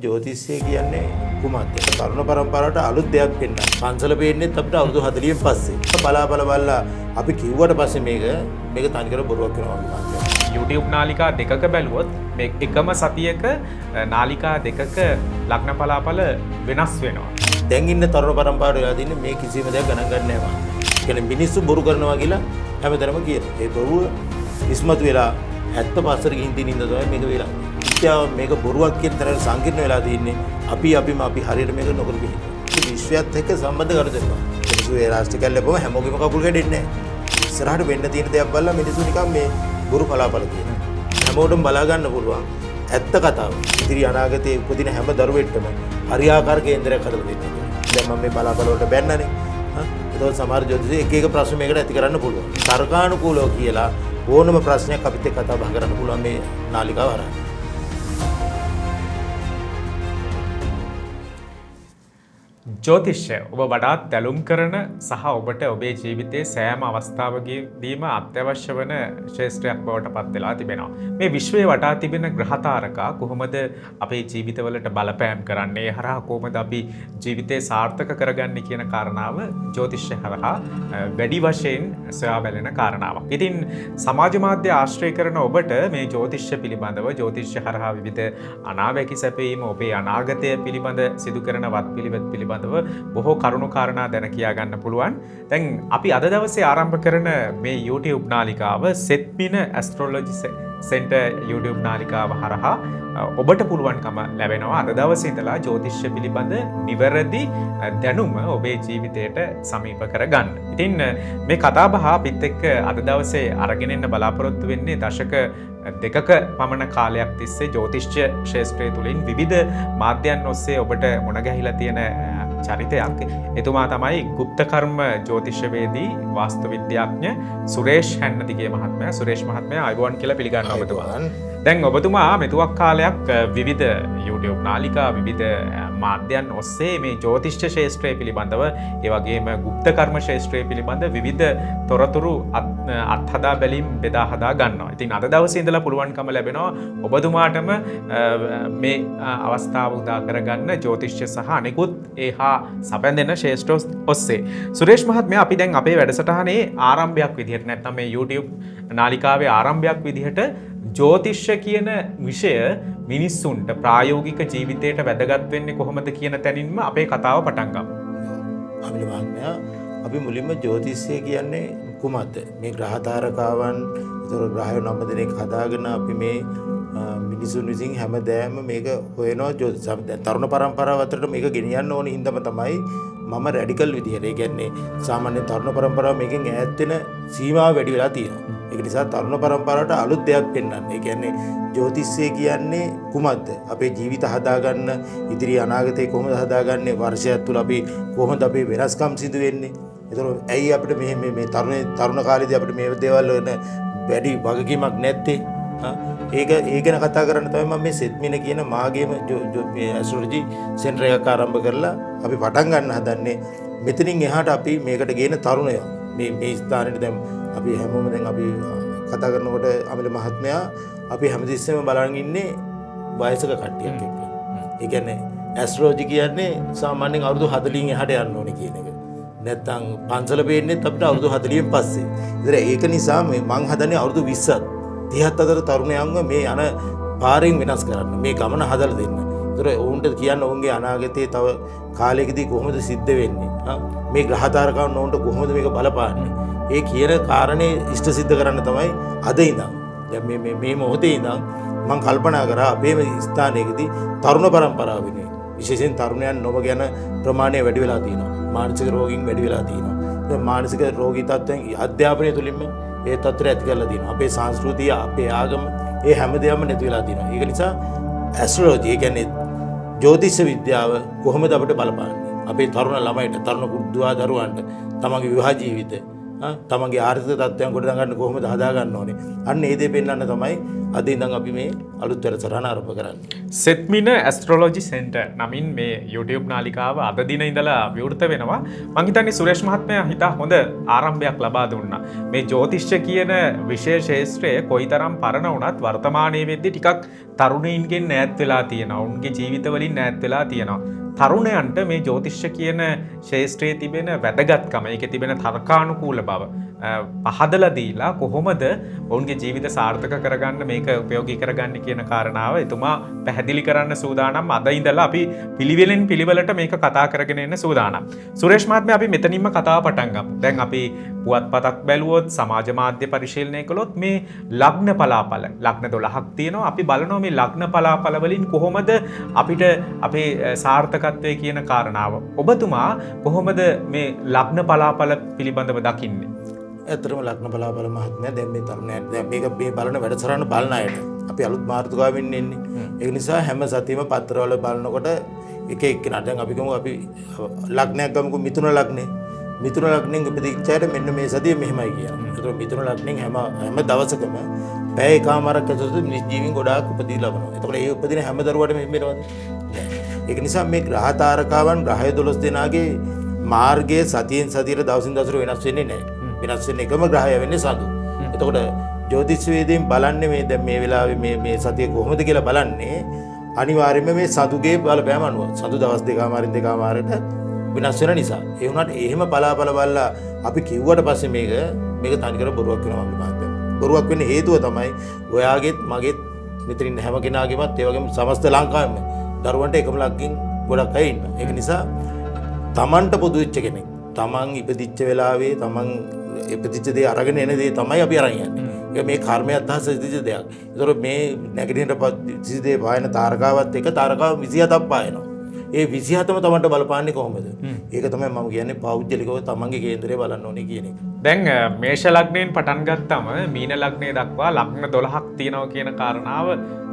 ජ්‍යොතිෂය කියන්නේ කුමක්ද? තරුණ පරම්පරාවට අලුත් දෙයක් පෙන්නන්න. පන්සල පේන්නෙත් අපිට අවුරුදු 40න් පස්සේ. බලා බල බලලා අපි කිව්වට පස්සේ මේක මේක තනිකර බොරුවක් වෙනවා වගේ මාත්‍යක්. YouTube නාලිකා දෙකක බැලුවොත් මේ එකම සතියක නාලිකා දෙකක ලග්න පලාපල වෙනස් වෙනවා. දැන් ඉන්න තරුණ පරම්පරාවට වෙලා තින්නේ මේ කිසිම දෙයක් ගණන් ගන්න නෑ මං. ඒ කියන්නේ මිනිස්සු බොරු කරනවා කියලා හැමතැනම කියනවා. ඒ බොරුව ඉස්මතු වෙලා ඇත්ත පස්සට ගිහින් තියෙන හින්දා තමයි මේක වෙලා. මිත්‍යාව මේක බොරුවක් කියන තරමට සංකීර්ණ වෙලා තින්නේ. අපි අපිම අපි හරියට මේක නොකර ගිහින්. විශ්වයත් එක්ක සම්බන්ධ කර දෙනවා. මිනිස්සු ඒ රාෂ්ට්‍ර කැල්ලපම හැමෝගෙම කකුල් කැඩෙන්නේ නැහැ. ඉස්සරහට වෙන්න තියෙන දෙයක් බලලා මිනිස්සු නිකන් මේ බොරු පලාපල කියනවා. හැමෝටම බලා ගන්න පුළුවන් ඇත්ත කතාව. ඉදිරි අනාගතයේ උපදින හැම දරුවෙක්ටම හරියාකාර කේන්දරයක් හදලා දෙන්න ඕනේ. දැන් මම මේ බලාපල වලට බැන්නනේ. හා එතකොට සමහර ජ්‍යොතිෂ එක එක ප්‍රශ්න මේකට ඇති කරන්න පුළුවන්. තර්කානුකූලව කියලා ඕනම ප්‍රශ්නයක් අපිත් එක්ක කතා බහ කරන්න පුළුවන් මේ නාලිකාව හරහා. ජ්‍යොතිෂය ඔබ වඩාත් දැලුම් කරන සහ ඔබට ඔබේ ජීවිතයේ සෑම අවස්ථාවකදීම අත්‍යවශ්‍ය වන ක්ෂේත්‍රයක් බවට පත් වෙලා තිබෙනවා. මේ විශ්වයේ වටා තිබෙන ග්‍රහ තාරකා කොහොමද අපේ ජීවිතවලට බලපෑම් කරන්නේ? ඒ හරහා කොහොමද අපි ජීවිතය සාර්ථක කරගන්නේ කියන කාරණාව ජ්‍යොතිෂය හරහා වැඩි වශයෙන් සොයා බැලෙන කාරණාවක්. ඉතින් සමාජ මාධ්‍ය ආශ්‍රය කරන ඔබට මේ ජ්‍යොතිෂය පිළිබඳව ජ්‍යොතිෂය හරහා විවිධ අනාවැකි සැපයීම, ඔබේ අනාගතය පිළිබඳ සිදු කරන වත්පිළිවෙත් පිළිබඳව බොහෝ කරුණු කාරණා දැන කියා ගන්න පුළුවන්. දැන් අපි අද දවසේ ආරම්භ කරන මේ YouTube නාලිකාව සෙත්මින ඇස්ට්‍රොලොජි සෙන්ටර් YouTube නාලිකාව හරහා ඔබට පුළුවන්කම ලැබෙනවා අද දවසේ ඉඳලා ජ්‍යොතිෂය පිළිබඳ නිවැරදි දැනුම ඔබේ ජීවිතයට සමීප කරගන්න. ඉතින් මේ කතාබහ අපිත් එක්ක අද දවසේ අරගෙන එන්න බලාපොරොත්තු වෙන්නේ දශක දෙකක පමණ කාලයක් තිස්සේ ජ්‍යොතිෂ්‍ය ක්ෂේත්‍රය තුලින් විවිධ මාධ්‍යයන් ඔස්සේ ඔබට මුණ ගැහිලා තියෙන චරිතයක්. එතුමා තමයි ගුප්ත කර්ම ජ්‍යොතිෂවේදී වාස්තු විද්‍යාඥ සුරේෂ් හැන්නදිගේ මහත්මයා. සුරේෂ් මහත්මයා ආයුබෝවන් කියලා පිළිගන්නවා ඔබතුමා. දැන් ඔබතුමා මෙතුවක් කාලයක් විවිධ YouTube නාලිකා විවිධ මාධ්‍යයන් ඔස්සේ මේ ජ්‍යොතිෂ ක්ෂේත්‍රය පිළිබඳව ඒ වගේම ගුප්ත කර්ම ක්ෂේත්‍රය පිළිබඳ විවිධ තොරතුරු අත්හදා බැලීම් බෙදා හදා ගන්නවා. ඉතින් අද දවසේ ඉඳලා පුළුවන්කම ලැබෙනවා ඔබතුමාටම මේ අවස්ථාව උදා කරගන්න ජ්‍යොතිෂ සහ අනෙකුත් ඒහා සැපැඳෙන ක්ෂේත්‍ර ඔස්සේ. සුරේෂ් මහත්මයා අපි දැන් අපේ වැඩසටහනේ ආරම්භයක් විදිහට නැත්නම් මේ YouTube නාලිකාවේ ආරම්භයක් විදිහට ජ්‍යොතිෂ කියන විෂය මිනිස්සුන්ට ප්‍රායෝගික ජීවිතයට වැදගත් වෙන්නේ කොහොමද කියන තැනින්ම අපේ කතාව පටන් ගමු. අමිල මහත්මයා අපි මුලින්ම ජ්‍යොතිෂය කියන්නේ කුමක්ද? මේ ග්‍රහ තාරකාවන් ඒතර ග්‍රහයෝ නම දෙනෙක් හදාගෙන අපි මේ මිනිසුන් විසින් හැමදෑම මේක හොයනවා ජ්‍යොතිෂ. දැන් තරුණ පරම්පරාව අතරට මේක ගෙනියන්න ඕන හින්දාම තමයි මම රැඩිකල් විදිහට ඒ කියන්නේ සාමාන්‍ය තරුණ පරම්පරාව මේකෙන් ඈත් වෙන සීමාව වැඩි වෙලා තියෙනවා. ඒක නිසා තරුණ පරම්පරාවට අලුත් දෙයක් පෙන්වන්න. ඒ කියන්නේ ජ්‍යොතිෂය කියන්නේ කුමක්ද? අපේ ජීවිත හදාගන්න ඉදිරි අනාගතේ කොහොමද හදාගන්නේ? වර්ෂයක් තුල අපි කොහොමද අපේ වෙනස්කම් සිදු වෙන්නේ? ඒතර ඇයි අපිට මේ මේ තරුණ කාලේදී අපිට මේ දේවල් වල වැඩි වගකීමක් නැත්තේ? ඒක ඒ ගැන කතා කරන්න තමයි මම මේ සෙත්මින කියන මාගේම මේ ඇස්ට්‍රොලොජි සෙන්ටර් එකක් ආරම්භ කරලා අපි පටන් ගන්න හදන්නේ. මෙතනින් එහාට අපි මේකට ගේන තරුණයෝ මේ මේ ස්ථානෙට දැන් අපි හැමෝම දැන් අපි කතා කරනකොට අමිල මහත්මයා අපි හැමතිස්සෙම බලන් ඉන්නේ වයසක කට්ටියක් එක්ක. ඒ කියන්නේ ඇස්ට්‍රොලොජි කියන්නේ සාමාන්‍යයෙන් අවුරුදු 40න් එහාට යන්න ඕනේ කියන එක. නැත්තම් පන්සල පේන්නෙත් අපිට අවුරුදු 40න් පස්සේ. ඒතර ඒක නිසා මේ මං හදන්නේ අවුරුදු 20ත් 30ත් අතර තරුණයන්ව මේ යන පාරෙන් වෙනස් කරන්න, මේ ගමන හදලා දෙන්න. ඒතර ඔවුන්ට කියන්න ඔවුන්ගේ අනාගතයේ තව කාලයකදී කොහොමද සිද්ධ වෙන්නේ? මේ ග්‍රහ තාරකාවන් ඔවුන්ට කොහොමද මේක බලපාන්නේ? ඒ කියන කාරණේ ඉෂ්ට සිද්ධ කරන්න තමයි අද ඉඳන් දැන් මේ මේ මේ මොහොතේ ඉඳන් මං කල්පනා කරා අපේ මේ ස්ථානයකදී තරුණ පරම්පරාව වෙනුවෙන් විශේෂයෙන් තරුණයන් නොම ගැන ප්‍රමාණය වැඩි වෙලා තියෙනවා. මානසික රෝගීන් වැඩි වෙලා තියෙනවා. දැන් මානසික රෝගී තත්ත්වයන් අධ්‍යාපනය තුලින්ම ඒ තත්ත්වය ඇති කරලා තියෙනවා. අපේ සංස්කෘතිය, අපේ ආගම, ඒ හැම දෙයක්ම නැති වෙලා තියෙනවා. ඒක නිසා ඇස්ට්‍රොලොජි, ඒ කියන්නේ ජ්‍යොතිෂ විද්‍යාව කොහොමද අපිට බලපාන්නේ? අපේ තරුණ ළමයිට, තරුණ දුවා දරුවන්ට තමන්ගේ විවාහ ජීවිත, තමන්ගේ ආර්ථික තත්ත්වයන් ගොඩනගන්න කොහොමද හදා ගන්න ඕනේ. අන්න ඒ දේ පෙන්වන්න තමයි අද ඉඳන් අපි මේ අලුත් වැඩසටහන ආරම්භ කරන්නේ. සෙත්මින ඇස්ට්‍රොලොජි සෙන්ටර් නමින් මේ YouTube නාලිකාව අද දින ඉඳලා විවෘත වෙනවා. මං හිතන්නේ සුරේෂ් මහත්මයා හිතා හොඳ ආරම්භයක් ලබා දුන්නා. මේ ජ්‍යොතිෂ කියන විෂය ක්ෂේත්‍රය කොයිතරම් පරණ වුණත් වර්තමානයේ වෙද්දී ටිකක් තරුණයින්ගෙන් ඈත් වෙලා තියෙනවා. ඔවුන්ගේ ජීවිත වලින් ඈත් වෙලා තියෙනවා. තරුණයන්ට මේ ජ්‍යොතිෂ කියන ක්ෂේත්‍රයේ තිබෙන වැදගත්කම, ඒකේ තිබෙන තර්කානුකූල බව පහදලා දීලා කොහොමද ඔවුන්ගේ ජීවිත සාර්ථක කරගන්න මේක උපයෝගී කරගන්න කියන කාරණාව එතුමා පැහැදිලි කරන්න සූදානම්. අද ඉඳලා අපි පිළිවෙලෙන් පිළිවෙලට මේක කතා කරගෙන එන්න සූදානම්. සුරේෂ් මහත්මයා, අපි මෙතනින්ම කතාව පටන් ගමු. දැන් අපි පුවත්පතක් බැලුවොත්, සමාජ මාධ්‍ය පරිශීලනය කළොත් මේ ලග්න පලාපල, ලග්න 12ක් තියෙනවා. අපි බලනවා මේ ලග්න පලාපල වලින් කොහොමද අපිට අපේ සාර්ථකත්වය කියන කාරණාව. ඔබතුමා කොහොමද මේ ලග්න පලාපල පිළිබඳව දකින්නේ? ඇත්තටම ලග්න බලාපල මහත්මයා, දැන් මේ තරුණයන් දැන් මේක මේ බලන වැඩසටහන බලන අයට අපි අලුත් මාතෘකාවෙන් එන්නේ. ඒක නිසා හැම සතියෙම පත්‍රවල බලනකොට එක එක්කෙනා දැන් අපි ගමු, අපි ලග්නයක් ගමුකෝ, මිථුන ලග්නේ. මිථුන ලග්නෙන් ඉපදිච්ච අයට මෙන්න මේ සතිය මෙහෙමයි කියනවා. ඒතකොට මිථුන ලග්නෙන් හැම හැම දවසකම පැය එකමාරක් ඇතුළත මිනිස් ජීවීන් ගොඩාක් උපදී ලබනවා. එතකොට ඒ උපදින හැම දරුවටම එහෙම වෙනවද? නෑ. ඒක නිසා මේ ග්‍රහ තාරකාවන් ග්‍රහය 12 දෙනාගේ මාර්ගයේ සතියෙන් සතියට දවසින් දවසට වෙනස් වෙන්නේ නෑ. වෙනස් වෙන එකම ග්‍රහය වෙන්නේ සඳු. එතකොට ජ්‍යොතිෂ වේදයෙන් බලන්නේ මේ දැන් මේ වෙලාවේ මේ මේ සතිය කොහොමද කියලා බලන්නේ අනිවාර්යයෙන්ම මේ සඳුගේ බලපෑම අනුව. සඳු දවස් දෙකමාරින් දෙකමාරට වෙනස් වෙන නිසා. ඒ වුණාට එහෙම බලාපල බලලා අපි කිව්වට පස්සේ මේක මේක තනිකර බොරුවක් වෙනවා අපේ මහත්තයා. බොරුවක් වෙන්න හේතුව තමයි ඔයාගෙත් මගෙත් මෙතන ඉන්න හැම කෙනාගේමත් ඒ වගේම සමස්ත ලංකාවෙම දරුවන්ට එකම ලග්ගෙන් ගොඩක් අය ඉන්නවා. ඒක නිසා තමන්ට පොදු වෙච්ච කෙනෙක්, තමන් ඉපදිච්ච වෙලාවේ තමන් ඉපදිච්ච දේ අරගෙන එන දේ තමයි අපි අරන් යන්නේ. ඒක මේ කර්මයක් හා සිද්ධ දෙයක්. ඒතකොට මේ නැගිටිනට පස්සේ දේ පායන තාරකාවත් එක තාරකාව 27ක් පායනවා. ඒ 27ම තමන්ට බලපාන්නේ කොහොමද? ඒක තමයි මම කියන්නේ පෞද්ගලිකව තමන්ගේ කේන්දරය බලන්න ඕනේ කියන එක. දැන් මේෂ ලග්නයෙන් පටන් ගත්තම මීන ලග්නය දක්වා ලග්න 12ක් තියෙනවා කියන කාරණාව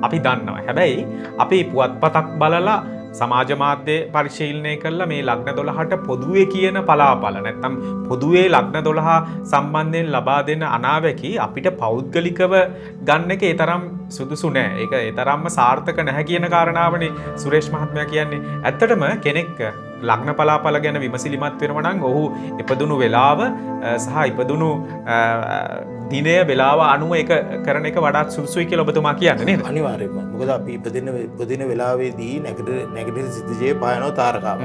අපි දන්නවා. හැබැයි අපි පුවත්පතක් බලලා සමාජ මාධ්‍ය පරිශීලනය කරලා මේ ලග්න 12ට පොදුවේ කියන පලාපල නැත්නම් පොදුවේ ලග්න 12 සම්බන්ධයෙන් ලබා දෙන අනාවැකි අපිට පෞද්ගලිකව ගන්න එක ඒ තරම් සුදුසු නෑ. ඒක ඒ තරම්ම සාර්ථක නැහැ කියන කාරණාවනේ සුරේෂ් මහත්මයා කියන්නේ. ඇත්තටම කෙනෙක් ලග්න පලාපල ගැන විමසිලිමත් වෙනවා නම් ඔහු ඉපදුණු වෙලාව සහ ඉපදුණු දිනය වෙලාව අනුව ඒක කරන එක වඩාත් සුදුසුයි කියලා ඔබතුමා කියන්නේ නේද? අනිවාර්යයෙන්ම. මොකද අපි ඉපදින වෙලාවේදී නැගිටින සිද්ධියේ පායනවා තාරකාව.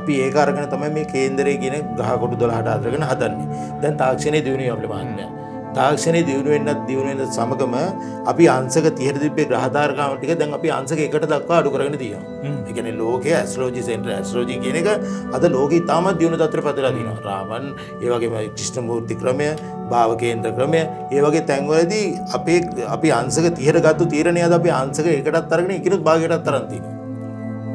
අපි ඒක අරගෙන තමයි මේ කේන්දරයේ කියන ගහ කොටු 12ට අරගෙන හදන්නේ. දැන් තාක්ෂණයේ දියුණුව අපේ මහත්මයා. තාක්ෂණයේ දියුණු වෙන්නත් සමගම අපි අංශක 30ට තිබ්බේ ග්‍රහ තාරකාව ටික දැන් අපි අංශක 1ට දක්වා අඩු කරගෙන තියෙනවා. ඒ කියන්නේ ලෝකයේ ඇස්ට්‍රොලොජි සෙන්ටර් ඇස්ට්‍රොලොජි කියන එක අද ලෝකෙ ඉතාමත් දියුණු තත්ත්වයට පත් වෙලා තියෙනවා. රාමන්, ඒ වගේම ක්‍රිෂ්ණමූර්ති ක්‍රමය, භාව කේන්ද්‍ර ක්‍රමය, ඒ වගේ තැන්වලදී අපි අංශක 30ට ගත්තු තීරණය අද අපි අංශක 1ටත් අරගෙන එකිනුත් භාගයටත් අරන් තියෙනවා.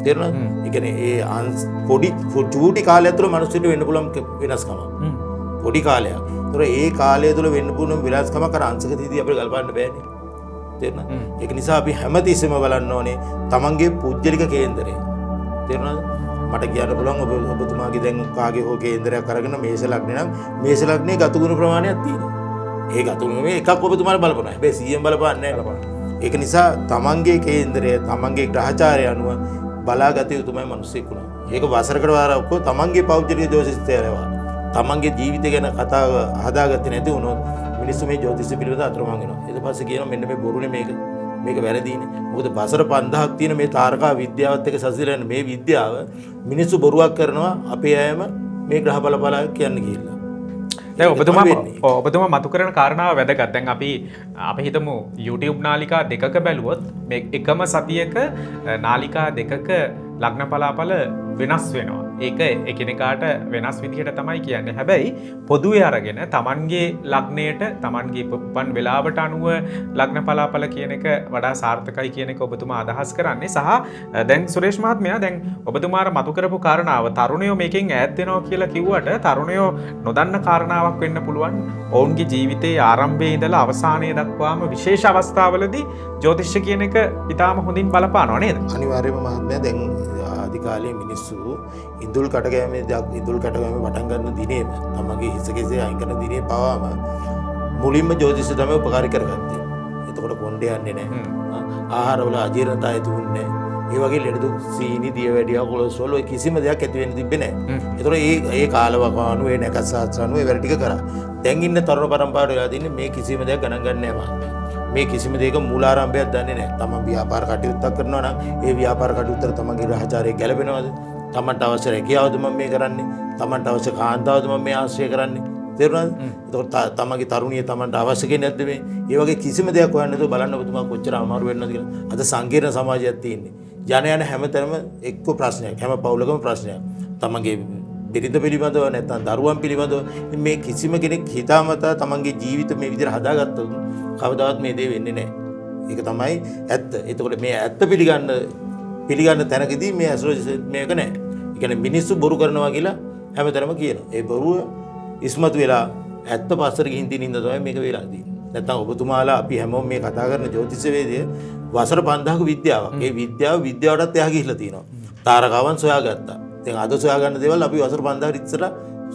තේරුණාද? ඒ කියන්නේ ඒ පොඩි චූටි කාලයක් තුළ මිනිස්සුන්ට වෙන්න පුළුවන් වෙනස්කමක්. පොඩි කාලයක්. ඒතර ඒ කාලය තුළ වෙන්න පුළුවන් වෙනස්කමක් අර අංශක 30දී අපිට ගල්පන්න බෑනේ. තේරුණාද? ඒක නිසා අපි හැමතිස්සෙම බලන්න ඕනේ තමන්ගේ පුද්ගලික කේන්දරය. තේරුණාද? මට කියන්න පුළුවන් ඔබතුමාගේ දැන් කාගේ හෝ කේන්දරයක් අරගෙන මේෂ ලග්නේ නම් මේෂ ලග්නේ ගතුගුණ ප්‍රමාණයක් තියෙනවා. ඒ ගතුගුණ මේ එකක් ඔබතුමාට බලපනවා. හැබැයි 100න් බලපාන්නේ නැහැ. ඒක නිසා තමන්ගේ කේන්දරය තමන්ගේ ග්‍රහචාරය අනුව බලාගත යුතුමයි මිනිස්සෙක් වුණා. ඒක වසරකට වරක් හෝ තමන්ගේ පෞද්ගලික ජ්‍යොතිෂය ලවා තමන්ගේ ජීවිතය ගැන කතා හදාගත්තේ නැති වුණොත් මිනිස්සු මේ ජ්‍යොතිෂ පිළිබඳ අතරමං වෙනවා. ඊට පස්සේ කියනවා මෙන්න මේ බොරුනේ මේක. මේක වැරදීනේ. මොකද වසර 5000ක් තියෙන මේ තාරකා විද්‍යාවත් එක්ක සැසිලා යන මේ විද්‍යාව මිනිස්සු බොරුවක් කරනවා අපේ අයම මේ ග්‍රහ බල බල කියන්න ගිහිල්ලා. දැන් ඔබතුමා මතු කරන කාරණාව වැදගත්. දැන් අපි හිතමු YouTube නාලිකා දෙකක බැලුවොත් මේ එකම සතියක නාලිකා දෙකක ලග්න පලාපල වෙනස් වෙනවා. ඒක එකිනෙකාට වෙනස් විදිහට තමයි කියන්නේ. හැබැයි පොදුවේ අරගෙන තමන්ගේ ලග්නයට තමන්ගේ උපන් වෙලාවට අනුව ලග්න පලාපල කියන එක වඩා සාර්ථකයි කියන එක ඔබතුමා අදහස් කරන්නේ. සහ දැන් සුරේෂ් මහත්මයා දැන් ඔබතුමා අර මතු කරපු කාරණාව තරුණයෝ මේකෙන් ඈත් වෙනවා කියලා කිව්වට තරුණයෝ නොදන්න කාරණාවක් වෙන්න පුළුවන්. ඔවුන්ගේ ජීවිතයේ ආරම්භයේ ඉඳලා අවසානයේ දක්වාම විශේෂ අවස්ථාවලදී ජ්‍යොතිෂ කියන එක ඉතාම හොඳින් බලපානවා නේද? අනිවාර්යයෙන්ම මහත්මයා. දැන් ආදි කාලයේ මිනිස්සු ඉඳුල් කටගෑමේ පටන් ගන්න දිනේම තමන්ගේ හිස කෙසේ අයින් කරන දිනේ පවාම මුලින්ම ජ්‍යොතිෂය තමයි උපකාරී කරගත්තේ. එතකොට කොණ්ඩේ යන්නේ නැහැ. ආහාරවල අජීර්ණතාවය තිබුණේ නැහැ. ඒ වගේ ලෙඩ දුක් සීනි දියවැඩියා කොලෙස්ටරෝල් ඔය කිසිම දෙයක් ඇති වෙන්න තිබ්බේ නැහැ. ඒතකොට ඒ කාලවකවානු ඒ නැකත් සාත්‍රානු ඒ වැඩ ටික කරා. දැන් ඉන්න තරුණ පරම්පරාවට වෙලා තින්නේ මේ කිසිම දෙයක් ගණන් ගන්න නැහැ මහත්මයා. මේ කිසිම දෙයක මූලාරම්භයක් දන්නේ නැහැ. තමන් ව්‍යාපාර කටයුත්තක් කරනවා නම් ඒ ව්‍යාපාර කටයුත්තට තමන්ගේ ග්‍රහචාරය ගැලපෙනවද? තමන්ට අවශ්‍ය රැකියාවද මම මේ කරන්නේ? තමන්ට අවශ්‍ය කාන්තාවද මම මේ ආශ්‍රය කරන්නේ? තේරුණාද? එතකොට තමන්ගේ තරුණිය තමන්ට අවශ්‍ය කෙනෙක්ද මේ? ඒ වගේ කිසිම දෙයක් හොයන්න නැතුව බලන්න ඔබතුමා කොච්චර අමාරු වෙනවද කියලා. අද සංකීර්ණ සමාජයක් තියෙන්නේ. යන යන හැමතැනම එක්ක ප්‍රශ්නයක්, හැම පවුලකම ප්‍රශ්නයක්. තමන්ගේ බිරිඳ පිළිබඳව නැත්නම් දරුවන් පිළිබඳව මේ කිසිම කෙනෙක් හිතාමතා තමන්ගේ ජීවිත මේ විදිහට හදාගත්තොත් කවදාවත් මේ දේ වෙන්නේ නැහැ. ඒක තමයි ඇත්ත. එතකොට මේ ඇත්ත පිළිගන්න තැනකදී මේ ඇස්ට්‍රොලොජි මේක නැහැ. ඒ කියන්නේ මිනිස්සු බොරු කරනවා කියලා හැමතැනම කියනවා. ඒ බොරුව ඉස්මතු වෙලා ඇත්ත පස්සට ගිහින් තියෙන හින්දා තමයි මේක වෙලා තියෙන්නේ. නැත්නම් ඔබතුමාලා අපි හැමෝම මේ කතා කරන ජ්‍යොතිෂ වේදය වසර 5000ක විද්‍යාවක්. ඒ විද්‍යාව විද්‍යාවටත් එහා ගිහිල්ලා තියෙනවා. තාරකාවන් සොයාගත්තා. දැන් අද සොයාගන්න දේවල් අපි වසර 5000 ඉස්සරලා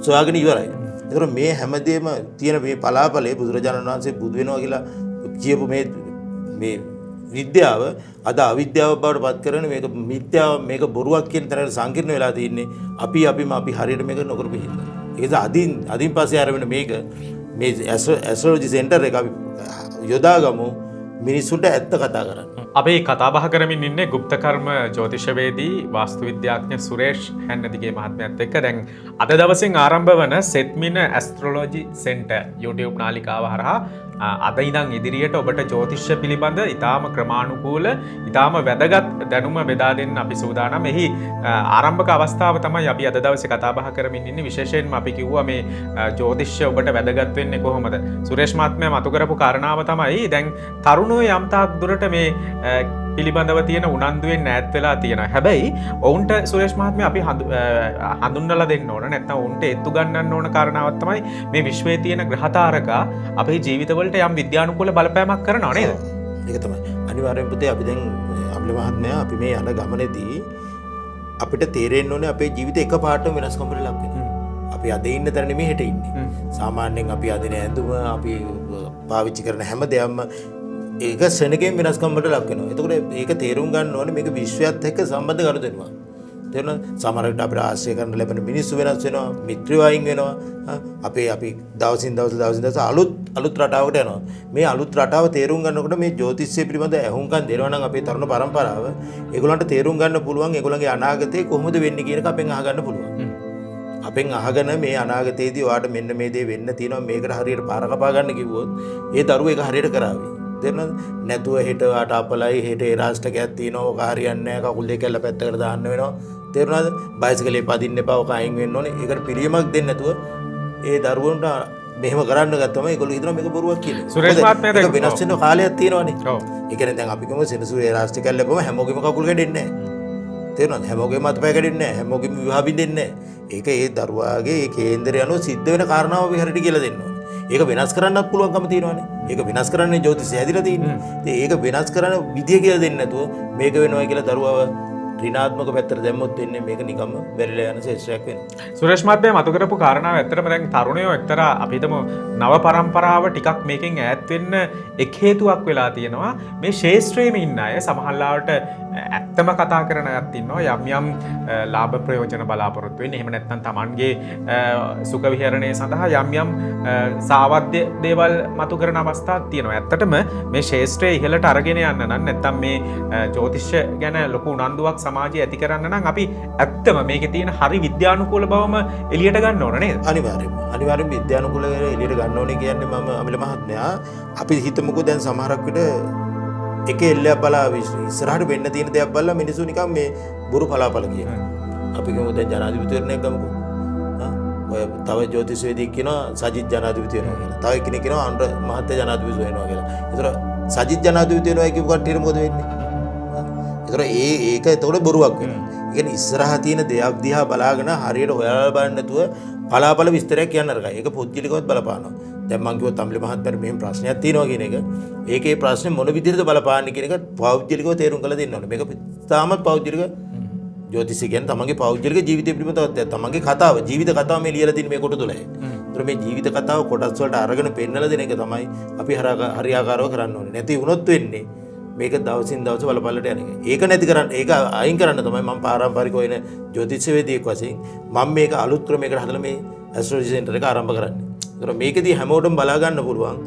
සොයාගෙන ඉවරයි. ඒතර මේ හැමදේම තියෙන මේ පලාපලේ බුදුරජාණන් වහන්සේ බුදු වෙනවා කියලා කියපු මේ මේ විද්‍යාව අද අවිද්‍යාව බවට පත් කරන මේක මිත්‍යාව මේක බොරුවක් කියන තරමට සංකීර්ණ වෙලා තින්නේ අපි අපිම අපි හරියට මේක නොකරපු හින්දා. ඒ නිසා අදින් පස්සේ ආරම්භ වෙන මේක මේ ඇස්ට්‍රොලොජි සෙන්ටර් එක අපි යොදාගමු මිනිස්සුන්ට ඇත්ත කතා කරන්න. අපි කතා බහ කරමින් ඉන්නේ ගුප්තකර්ම ජ්‍යොතිෂවේදී වාස්තු විද්‍යාඥ සුරේෂ් හැන්නදිගේ මහත්මයාත් එක්ක. දැන් අද දවසින් ආරම්භ වන සෙත්මින ඇස්ට්‍රොලොජි සෙන්ටර් YouTube නාලිකාව හරහා අද ඉඳන් ඉදිරියට ඔබට ජ්‍යොතිෂ පිළිබඳ ඉතාම ක්‍රමානුකූල ඉතාම වැදගත් දැනුම බෙදා දෙන්න අපි සූදානම්. එහි ආරම්භක අවස්ථාව තමයි අපි අද දවසේ කතා බහ කරමින් ඉන්නේ. විශේෂයෙන්ම අපි කිව්වා මේ ජ්‍යොතිෂ ඔබට වැදගත් වෙන්නේ කොහොමද? සුරේෂ් මහත්මයා මතු කරපු කාරණාව තමයි දැන් තරුණයෝ යම් තාක් දුරට මේ පිළිබඳව තියෙන උනන්දුවෙන් ඈත් වෙලා තියෙනවා. හැබැයි ඔවුන්ට සුරේෂ් මහත්මයා අපි හඳුන්වලා දෙන්න ඕන නැත්නම් ඔවුන්ට එත්තු ගන්නන්න ඕන කාරණාවක් තමයි මේ විශ්වයේ තියෙන ග්‍රහ තාරකා අපේ ජීවිතවලට යම් විද්‍යානුකූල බලපෑමක් කරනවා නේද? ඒක තමයි. අනිවාර්යෙන් පුතේ අපි දැන් අම්ල මහත්මයා අපි මේ යන ගමනේදී අපිට තේරෙන්න ඕනේ අපේ ජීවිතේ එකපාරටම වෙනස්කම් වලට ලක් වෙනවා. අපි අද ඉන්න තැන නෙමෙයි හෙට ඉන්නේ. සාමාන්‍යයෙන් අපි අදින ඇඳුම අපි පාවිච්චි කරන හැම දෙයක්ම ඒක ක්ෂණිකයෙන් වෙනස්කම් වලට ලක් වෙනවා. එතකොට ඒක තේරුම් ගන්න ඕනේ මේක විශ්වයත් එක්ක සම්බන්ධ ගනුදෙනුවක්. තේරුණාද? සමහර විට අපිට ආශ්‍රය කරන්න ලැබෙන මිනිස්සු වෙනස් වෙනවා, මිත්‍රයෝ අයින් වෙනවා. අපේ අපි දවසින් දවස අලුත් අලුත් රටාවකට යනවා. මේ අලුත් රටාව තේරුම් ගන්නකොට මේ ජ්‍යොතිෂය පිළිබඳ ඇහුම්කන් දෙනවා නම් අපේ තරුණ පරම්පරාව ඒගොල්ලන්ට තේරුම් ගන්න පුළුවන් ඒගොල්ලන්ගේ අනාගතේ කොහොමද වෙන්නේ කියන එක අපෙන් අහගන්න පුළුවන්. අපෙන් අහගෙන මේ අනාගතයේදී ඔයාට මෙන්න මේ දේ වෙන්න තියෙනවා මේකට හරියට පාර කපා ගන්න කිව්වොත් ඒ දරුවෝ ඒක හරියට කරાવી. තේරුණාද? නැතුව හෙට ඔයාට අපලයි හෙට ඒ රාෂ්ට්‍රකයක් තියෙනවා ඔක හරියන්නේ නැහැ කකුල් දෙක ඇල්ල පැත්තකට දාන්න වෙනවා. තේරුණාද? බයිසිකලේ පදින්න එපා ඔක අයින් වෙන්න ඕනේ. ඒකට පිළියමක් දෙන්න නැතුව ඒ දරුවන්ට මෙහෙම කරන්න ගත්තම ඒගොල්ලෝ හිතනවා මේක බොරුවක් කියලා. සුරේෂ් මහත්මයා දැන් ඒක වෙනස් වෙන කාලයක් තියෙනවානේ. ඔව්. ඒ කියන්නේ දැන් අපි කියමු සෙනසුරේ ඒ රාෂ්ට්‍රකයක් ලැබුවම හැමෝගෙම කකුල් කැඩෙන්නේ නැහැ. තේරුණාද? හැමෝගෙම අතපය කැඩෙන්නේ නැහැ. හැමෝගෙම විවාහ බිඳෙන්නේ නැහැ. ඒක ඒ දරුවාගේ ඒ කේන්දරය අනුව සිද්ධ වෙන කාරණාව අපි හරියට කියලා දෙන්න ඕනේ. ඒක වෙනස් කරන්නත් පුළුවන්කම තියෙනවානේ. ඒක වෙනස් කරන්නේ ජ්‍යොතිෂය හැදිලා තියෙන්නේ. ඉතින් ඒක වෙනස් කරන විදිය කියලා දෙන්නේ නැතුව මේක වෙනවා කියලා දරුවව ඍණාත්මක පැත්තට දැම්මොත් වෙන්නේ මේක නිකම්ම වැරිලා යන ශේෂ්ත්‍රයක් වෙනවා. සුරේෂ් මහත්මයා මතු කරපු කාරණාව ඇත්තටම දැන් තරුණයෝ එක්තරා අපි හිතමු නව පරම්පරාව ටිකක් මේකෙන් ඈත් වෙන්න එක් හේතුවක් වෙලා තියෙනවා. මේ ශේෂ්ත්‍රයේම ඉන්න අය සමහරවිට ඇත්තම කතා කරන අයත් ඉන්නවා. යම් යම් ලාභ ප්‍රයෝජන බලාපොරොත්තු වෙන්නේ. එහෙම නැත්නම් Tamanගේ සුඛ විහරණය සඳහා යම් යම් සාවද්‍ය දේවල් මතු කරන අවස්ථාවක් තියෙනවා. ඇත්තටම මේ ශේෂ්ත්‍රය ඉහළට අරගෙන යන්න නම් නැත්නම් මේ ජ්‍යොතිෂ ගැන ලොකු උනන්දුවක් සමාජයේ ඇති කරන්න නම් අපි ඇත්තම මේකේ තියෙන හරි විද්‍යානුකූල බවම එළියට ගන්න ඕන නේද? අනිවාර්යයෙන්ම. අනිවාර්යයෙන්ම විද්‍යානුකූලව එළියට ගන්න ඕනේ කියන්නේ මම අමිල මහත්මයා අපි හිතමුකෝ දැන් සමහරක් විට එක එල්ලයක් බලා ඉස්සරහට වෙන්න තියෙන දෙයක් බලලා මිනිස්සු නිකන් මේ බොරු පලාපල කියනවා. අපි කියමු දැන් ජනාධිපතිවරණයක් ගමුකෝ. ඔය තව ජ්‍යොතිෂවේදියෙක් කියනවා සජිත් ජනාධිපති වෙනවා කියලා. තව එක්කෙනෙක් කියනවා අනුර මහත්තයා ජනාධිපති වෙනවා කියලා. ඒතර සජිත් ජනාධිපති වෙනවා කියපු කට්ටියට මොකද වෙන්නේ? ඒතර ඒක එතකොට බොරුවක් වෙනවා. ඒ කියන්නේ ඉස්සරහා තියෙන දෙයක් දිහා බලාගෙන හරියට හොයලා බලන්න නැතුව පලාපල විස්තරයක් කියන්න නරකයි. ඒක පොද්ගලිකවත් බලපානවා. දැන් මං කිව්වොත් අම්ලි මහත්මයාට මෙහෙම ප්‍රශ්නයක් තියෙනවා කියන එක. ඒකේ ප්‍රශ්නේ මොන විදිහටද බලපාන්නේ කියන එක පෞද්ගලිකව තේරුම් කරලා දෙන්න ඕනේ. මේක තාමත් පෞද්ගලික ජ්‍යොතිෂය කියන්නේ තමන්ගේ පෞද්ගලික ජීවිතය පිළිබඳව දෙයක්. තමන්ගේ කතාව, ජීවිත කතාව මේ ලියලා තියෙන මේ කොට තුලයි. ඒතර මේ ජීවිත කතාව කොටස් වලට අරගෙන පෙන්නලා දෙන එක තමයි අපි හරියාකාරව කරන්න ඕනේ. නැති වුණොත් වෙන්නේ මේක දවසින් දවස වලපල්ලට යන එක. ඒක නැති කරන්න, ඒක අයින් කරන්න තමයි මම පාරම්පරිකව එන ජ්‍යොතිෂවේදියෙක් වශයෙන් මම මේක අලුත් ක්‍රමයකට හදලා මේ ඇස්ට්‍රොලොජි සෙන්ටර් එක ආරම්භ කරන්නේ. ඒතර මේකෙදී හැමෝටම බලා ගන්න පුළුවන්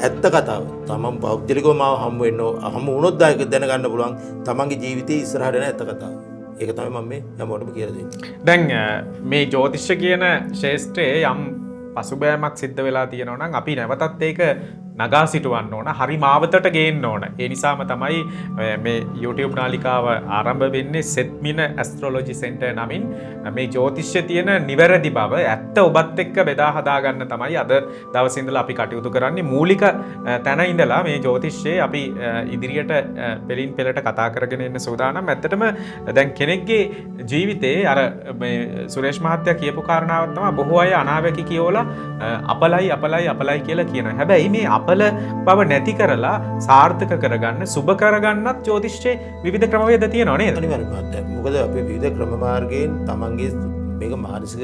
ඇත්ත කතාව. තමන් පෞද්ගලිකව මාව හම්බ වෙන්න, හම්බ වුණොත් දැනගන්න පුළුවන් තමන්ගේ ජීවිතේ ඉස්සරහට යන ඇත්ත කතාව. ඒක තමයි මම මේ හැමෝටම කියලා දෙන්නේ. දැන් මේ ජ්‍යොතිෂ කියන ක්ෂේත්‍රයේ යම් පසුබෑමක් සිද්ධ වෙලා තියෙනවා නම් අපි නැවතත් ඒක නගා සිටුවන්න ඕන, හරි මාවතට ගේන්න ඕන. ඒ නිසාම තමයි මේ YouTube නාලිකාව ආරම්භ වෙන්නේ සෙත්මින ඇස්ට්‍රොලොජි සෙන්ටර් නමින්. මේ ජ්‍යොතිෂය තියෙන නිවැරදි බව ඇත්ත ඔබත් එක්ක බෙදා හදා ගන්න තමයි අද දවසේ ඉඳලා අපි කටයුතු කරන්නේ. මූලික තැන ඉඳලා මේ ජ්‍යොතිෂයේ අපි ඉදිරියට පෙළින් පෙළට කතා කරගෙන එන්න සූදානම්. ඇත්තටම දැන් කෙනෙක්ගේ ජීවිතේ අර මේ සුරේෂ් මහත්තයා කියපු කාරණාවක් තමයි බොහෝ අය අනාවැකි කියෝලා අපලයි අපලයි අපලයි කියලා කියනවා. හැබැයි මේ අපල බව නැති කරලා සාර්ථක කරගන්න, සුබ කරගන්නත් ජ්‍යොතිෂයේ විවිධ ක්‍රමවේද තියෙනවා නේද? අනිවාර්යයෙන්ම මහත්තයා. මොකද අපි විවිධ ක්‍රම මාර්ගයෙන් තමන්ගේ මේක මානසික,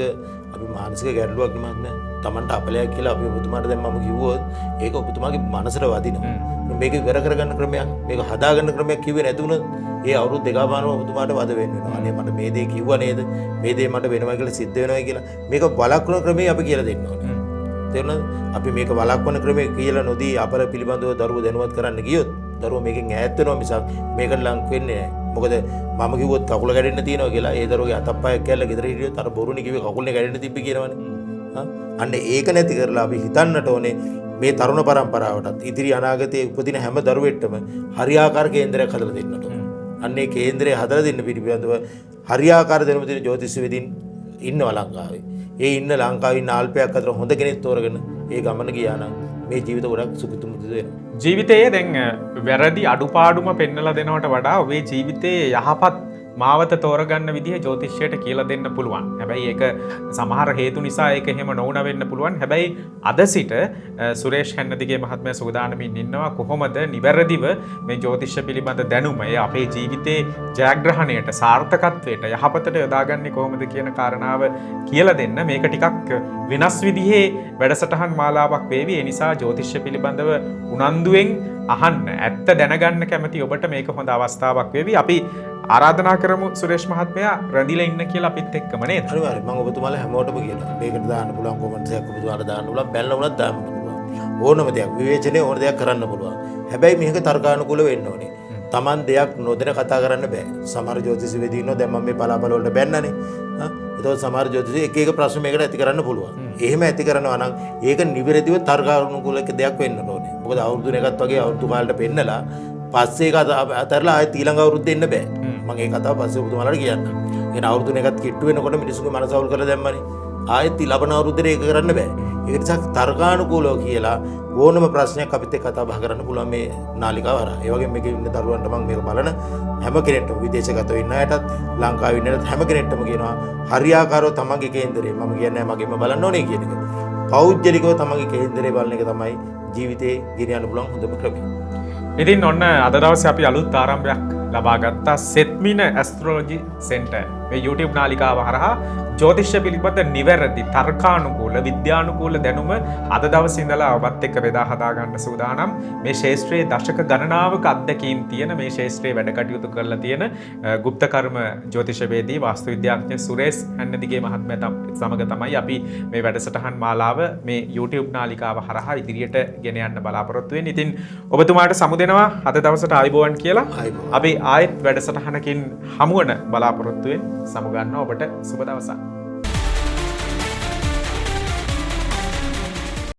අපි මානසික ගැටලුවක් නේ මහත්මයා. තමන්ට අපලයක් කියලා අපි ඔබතුමාට දැන් මම කිව්වොත් ඒක ඔබතුමාගේ මනසට වදිනවා. මේක ඉවර කරගන්න ක්‍රමයක්, මේක හදාගන්න ක්‍රමයක් කිව්වේ නැති වුණොත් ඒ අවුරුදු දෙකමාරම ඔබතුමාට වද වෙන්න වෙනවා. අනේ මට මේ දේ කිව්වා නේද? මේ දේ මට වෙනවා කියලා සිද්ධ වෙනවා කියලා. මේක වළක්වන ක්‍රමය අපි කියලා දෙන්න ඕනේ. තේරුණාද? අපි මේක වළක්වන ක්‍රමය කියලා නොදී අපල පිළිබඳව දරුවෝ දැනුවත් කරන්න ගියොත් දරුවෝ මේකෙන් ඈත් වෙනවා මිසක් මේකට ලං වෙන්නේ නැහැ. මොකද මම කිව්වොත් කකුල කැඩෙන්න තියෙනවා කියලා ඒ දරුවගේ අතප්පයක් කැල්ල ගෙදර හිටියොත් අර බොරුනේ කිව්වේ කකුලනේ කැඩෙන්න තිබ්බේ කියනවනේ. අන්න ඒක නැති කරලා අපි හිතන්නට ඕනේ මේ තරුණ පරම්පරාවටත් ඉදිරි අනාගතයේ උපදින හැම දරුවෙක්ටම හරියාකාර කේන්දරයක් හදලා දෙන්නට ඕනේ. අන්න ඒ කේන්දරය හදලා දෙන්න පිළිබඳව හරියාකාර දැනුම තියෙන ජ්‍යොතිෂ විදින් ඉන්නවා ලංකාවේ. ඒ ඉන්න ලංකාවේ ඉන්න අල්පයක් අතර හොඳ කෙනෙක් තෝරගෙන ඒ ගමන ගියා නම් මේ ජීවිත ගොඩක් සුඛිත මුදිත වෙනවා. ජීවිතයේ දැන් වැරදි අඩුපාඩුම පෙන්නලා දෙනවට වඩා ඔබේ ජීවිතයේ යහපත් මාවත තෝරගන්න විදිහ ජ්‍යොතිෂයට කියලා දෙන්න පුළුවන්. හැබැයි ඒක සමහර හේතු නිසා ඒක එහෙම නොවුන වෙන්න පුළුවන්. හැබැයි අද සිට සුරේෂ් හැන්නදිගේ මහත්මයා සූදානමින් ඉන්නවා කොහොමද නිවැරදිව මේ ජ්‍යොතිෂ පිළිබඳ දැනුම ඒ අපේ ජීවිතේ ජයග්‍රහණයට, සාර්ථකත්වයට, යහපතට යොදාගන්නේ කොහොමද කියන කාරණාව කියලා දෙන්න. මේක ටිකක් වෙනස් විදිහේ වැඩසටහන් මාලාවක් වේවි. ඒ නිසා ජ්‍යොතිෂ පිළිබඳව උනන්දුවෙන් අහන්න, ඇත්ත දැනගන්න කැමති ඔබට මේක හොඳ අවස්ථාවක් වේවි. අපි ආරාධනා කරමු සුරේෂ් මහත්මයා රැඳිලා ඉන්න කියලා අපිත් එක්කම නේද? අනිවාර්යයෙන් මම ඔබතුමාලා හැමෝටම කියනවා. මේකට දාන්න පුළුවන් කොමන්ට්ස් එකක් ඔබතුමාලා දාන්න පුළුවන්, බැලලා වුණත් දාන්න පුළුවන්. ඕනම දෙයක් විවේචනය ඕන දෙයක් කරන්න පුළුවන්. හැබැයි මේක තර්කානුකූල වෙන්න ඕනේ. Taman දෙයක් නොදැන කතා කරන්න බෑ. සමහර ජ්‍යොතිෂ වේදී ඉන්නවා දැන් මම මේ පලාපල වලට බැන්නනේ. එතකොට සමහර ජ්‍යොතිෂ එක එක ප්‍රශ්න මේකට ඇති කරන්න පුළුවන්. එහෙම ඇති කරනවා නම් ඒක නිවැරදිව තර්කානුකූල එක දෙයක් වෙන්න ඕනේ. මොකද අවුරුදු දෙකක් වගේ අවුරුදු කාලෙට පෙන්නලා පස්සේ ඒක අතහැරලා ආයෙත් ඊළඟ අවුරුද්ද එන්න බෑ. මම ඒ කතාව පස්සේ ඔබතුමාලාට කියන්නම්. ඒ අවුරුදු දෙකක් කිට්ටු වෙනකොට මිනිස්සුගේ මනස අවුල් කරලා දැම්මනේ. ආයෙත් ලබන අවුරුද්දේ ඒක කරන්න බෑ. ඒක නිසා තර්කානුකූලව කියලා ඕනම ප්‍රශ්නයක් අපිත් එක්ක කතා බහ කරන්න පුළුවන් මේ නාලිකාව හරහා. ඒ වගේම මේකේ ඉන්න දරුවන්ට මම මේක බලන හැම කෙනෙක්ටම විදේශගතව ඉන්න අයටත් ලංකාවේ ඉන්න අයටත් හැම කෙනෙක්ටම කියනවා හරියාකාරව තමන්ගේ කේන්දරේ මම කියන්නේ නෑ මගෙම බලන්න ඕනේ කියන එක. පෞද්ගලිකව තමන්ගේ කේන්දරේ බලන එක තමයි ජීවිතේ ගෙනියන්න පුළුවන් හොඳම ක්‍රමය. ඉතින් ඔන්න අද දවසේ අපි අලුත් ආරම්භයක් ලබා ගත්තා සෙත්මින ඇස්ට්‍රොලොජි සෙන්ටර් මේ YouTube නාලිකාව හරහා ජ්‍යොතිෂ පිළිබඳ නිවැරදි තර්කානුකූල විද්‍යානුකූල දැනුම අද දවසේ ඉඳලා ඔබත් එක්ක බෙදා හදා ගන්න සූදානම්. මේ ක්ෂේත්‍රයේ දශක ගණනාවක අත්දැකීම් තියෙන මේ ක්ෂේත්‍රයේ වැඩ කටයුතු කරලා තියෙන ගුප්ත කර්ම ජ්‍යොතිෂවේදී වාස්තු විද්‍යාඥ සුරේෂ් හැන්නදිගේ මහත්මයා සමග තමයි අපි මේ වැඩසටහන් මාලාව මේ YouTube නාලිකාව හරහා ඉදිරියට ගෙන යන්න බලාපොරොත්තු වෙන්නේ. ඉතින් ඔබතුමාට සමු දෙනවා අද දවසට ආයුබෝවන් කියලා. ආයුබෝවන්. අපි ආයෙත් වැඩසටහනකින් හමුවන බලාපොරොත්තු වෙන සමු ගන්නවා. ඔබට සුබ දවසක්.